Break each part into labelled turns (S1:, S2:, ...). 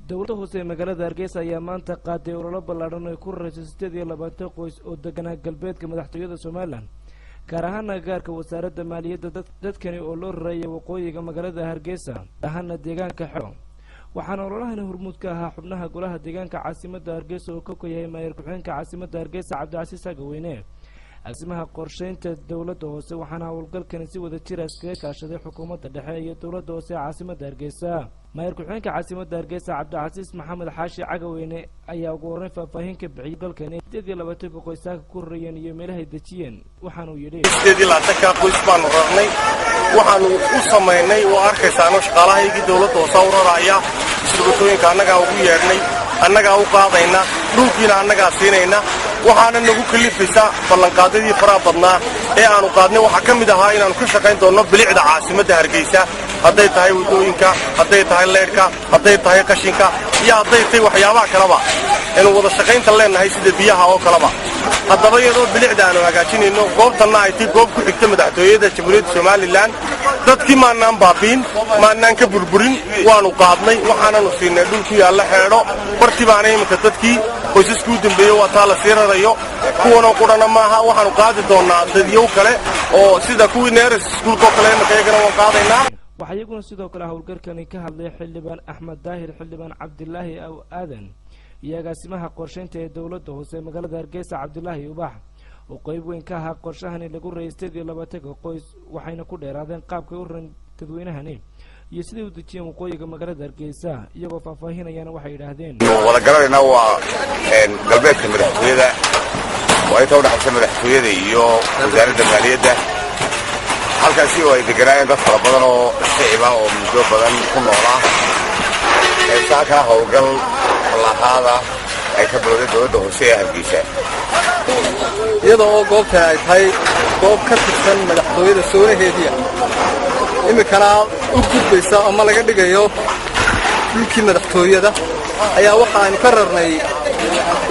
S1: Dowladda hoose ee magaalada Hargeysa ayaa maanta qaaday ololo ballaadhan oo ay ku rarayso 28 qoys oo deganaa galbeedka madaxtooyada Somaliland, gaar ahaana gaarka wasaaradda maaliyadda. Dadkani oo loo rarayay waqooyiga magaalada Hargeysa, ahaana deegaanka Xero. Waxaana ololahani hormuud ka ahaa xubnaha golaha deegaanka caasimadda Hargeysa oo ka yahay maayar ku-xigeenka caasimadda Hargeysa, Cabdicasiis Agaweyne, agaasimaha qorsheynta dowladda hoose. Waxaana howlgalkani si wada jira iskaga kaashaday xukuumadda dhexe iyo dowladda hoose ee caasimadda Hargeysa. Maayar ku-xigeenka caasimadda Hargeysa, Cabdicasiis Maxamed Xaashi Cagaweyne, ayaa ugu horreyn faahfaahin ka bixiyay galkani 28-ka qoysaaka ku rarayeen iyo meelahay dejiyeen. Waxaanuu yidhi:
S2: 28-ka qoys baanu rarnay. Waxaanu u samaynay oo arkaysaano shaqaalahaygii dowladda hoose u raraya. Isrugutooyinka annagaa ugu yeedhnay, annagaa u qaadayna, dhulkiina annagaa siinayna. Waxaana nagu kalifaysa ballanqaadyadii faraha badnaa ee aanu qaadnay. Waxaa ka mid ahaa inaannu ka shaqayn doonno bilicda caasimadda Hargeysa, hadday tahay waddooyinka, hadday tahay leydhka, hadday tahay qashinka iyo hadday tahay waxyaabaha kaleba aynu wada shaqaynta leennahay, sida biyaha oo kaleba. Haddaba, iyadoo bilicda aanu hagaajinayno, goobtanna ay tay goob ku xigta madaxtooyada Jamhuuriyadda Somaliland, dadkii maannaan baabiin, maannaan ka burburin. Waannu qaadnay, waxaananu siinay dhul ku yaalla Xeedho. Barti baana iminka dadkii qoysaskii u dambeeyey waa taa la sii rarayo. Kuwanoo qudhana maaha, waxaannu qaadi doonnaa dadyow kale oo sida kuwii neeres iskuulka oo kale. Iminka iyagana waan qaadaynaa.
S1: Waxaa iyaguna sidoo kale howlgalkani ka hadlay Xildhibaan Axmed Daahir, Xildhibaan Cabdilaahi Aw Aadan iyo agaasimaha qorsheynta ee dowladda hoose ee magaalada Hargeysa, Cabdilaahi Ubax, oo qeyb weyn ka ahaa qorshahani lagu rayay 28-ka qoys. Waxayna ku dheeraadeen qaabkay u ran dadweynahani iyo siday u dejiyeen waqooyiga magaalada Hargeysa. Iyagoo faahfaahinayana waxay yidhaahdeen:
S3: Wada garanaynaa waa galbeedka madaxtooyada, waa inta udhexaysa madaxtooyada iyo wasaaradda maaliyadda. Halkaasi oo ay deganaayeen dad fara badan oo shiciba oo muddo badan ku noolaa. Saakana howlgal lahaada ay ka bilowday dowladda hoose ee Hargeysa.
S4: Iyadoo oo goobtan ay tahay goob ka tirsan madaxtooyada soonaheediia, iminkana u gudbaysa ama laga dhigayo dhulkii madaxtooyada, ayaa waxaaynu ka rarnay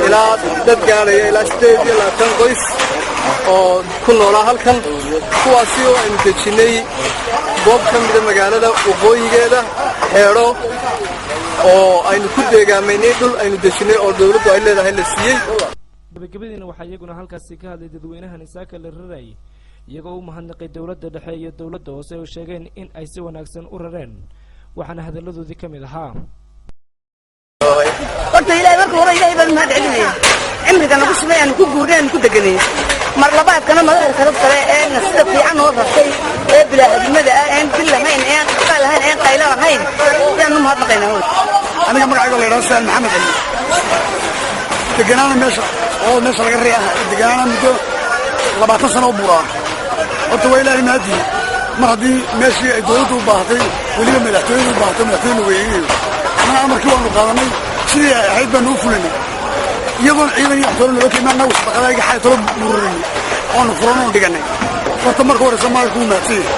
S4: ilaa dad gaadhaya ilaa 28 qoys oo ku noolaa halkan, kuwaasi oo aynu dejinnay goob ka mida magaalada waqooyigeeda, Xeedho, oo aynu ku deegaamaynay dhul aynu dejinnay oo dawladdu ay leedahay la siiyey.
S1: Gabagabadiina waxaa iyaguna halkaasi ka hadlay dadweynahan saaka la rarayay, iyagoo u mahadnaqay dowladda dhexe iyo dowladda hoose oo sheegeen in ay si wanaagsan u rareen. Waxaana hadalladoodii ka mid ahaa:
S5: Horta Ilahay, marka hore Ilahay baan mahad celinaya cimriga nagu sumay aanu ku guurnay, aanu ku deganay. Mar labaadkana madaxda kala sare ee sida fiican noo rartay ee bilaaadnimada ah, een dil lahayn, een qaqa lahayn, een qaylo lahayn, ayaanu mahadnaqaynaa hood.
S6: Aniga magacayga la yidhahdo Saan Maxamed Cali, deganaana meesha oo meesha laga ray ah, deganaana muddo 20 sano u buuraa. Horta waa Ilaahay mahadii mar haddii meeshii ay dowladdu u baahatay, weliba madaxtooyadu u baahatay, madaxtooye la weeyey. Annaga amarkii waanu qaadanay, sidii ay ahayd baanu u fulinay, iyadoon ciidan iyo waxtoolo nala keenin. Annagu sadaqadayga xalay tolo bururinay oonu furan oon dhiganay. Horta marka hore Soomaalka wuu mahadsan yahay.